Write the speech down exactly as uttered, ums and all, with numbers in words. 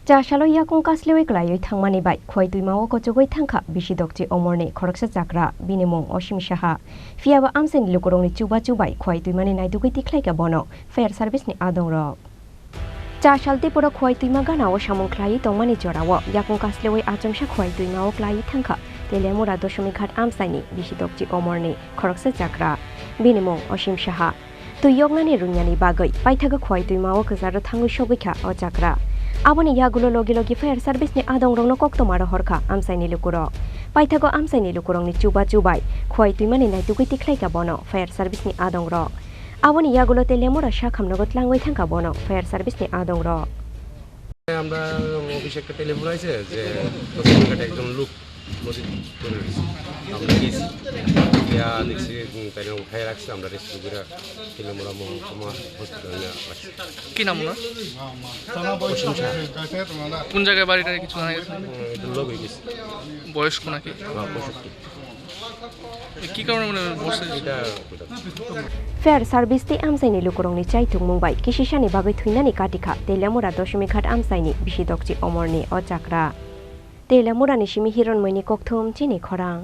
Chasalo yakung kaslewi klaiwi thangmani bai khwai twima o kochogwi thangkha bisi dokchi omorni khoroksa chakra, bini mung Osim Saha. Phiyaba amchaini lukurokni chubachu bai khwai twimani naitugwi tikhlaikha bono fire service ni adongrok. Chasal Tripura khwai twima gana o samung khlaiwi tongmani jorao yakung kaslewi achomsa khwai twima o klaiwi thangkha Teliamura Doshomighat amchaini bisi dokchi omorni khoroksa chakra, bini mung Osim Saha. Twi yoknani rwngya ni bagwi paithago khwai twima o kwcharo thangwi sogwi kha o chakra. Aboni yagulo logi logi fire service ni adongrokno koktoma rohor kha amchaini lukurok. Paithago amchaini lukurokni chubachu bai khwai twimani naitugwi tikhlai kha bono fire service ni adongrok. Aboni yagulo Teliamura sakhamnogo tlangwi thangkha bono fire service ni adongrok. আমরা অফিসে একটা টেলিফোন আইছে যে দশ মিনিট একজন লোক নদীর তলে রয়েছে। আমরা গেছি, গিয়া দেখছি, উম, তাই উঠাই রাখছে, আমরা রেস্কিউ করে টেলিমুরা মহকুমা হসপিটালে নিয়ে আসছি। কি নাম ওনার? প্রশংসা। কোন জায়গায় বাড়িটা কিছু জানা গেছে? উম, এটা লোক হয়ে গেছে। বয়স্ক নাকি? হ্যাঁ, পঁয়ষট্টি। এ, কি কারণে মানে বসে? এটা Fire service tei amchaini lukurokni chaithokmung bai kisisani bagwi thwinani katikha Teliamura Doshomighat amchaini bisi dokchi omorni o chakra. Teliamurani simi Hironmoini kokthum chini khorang.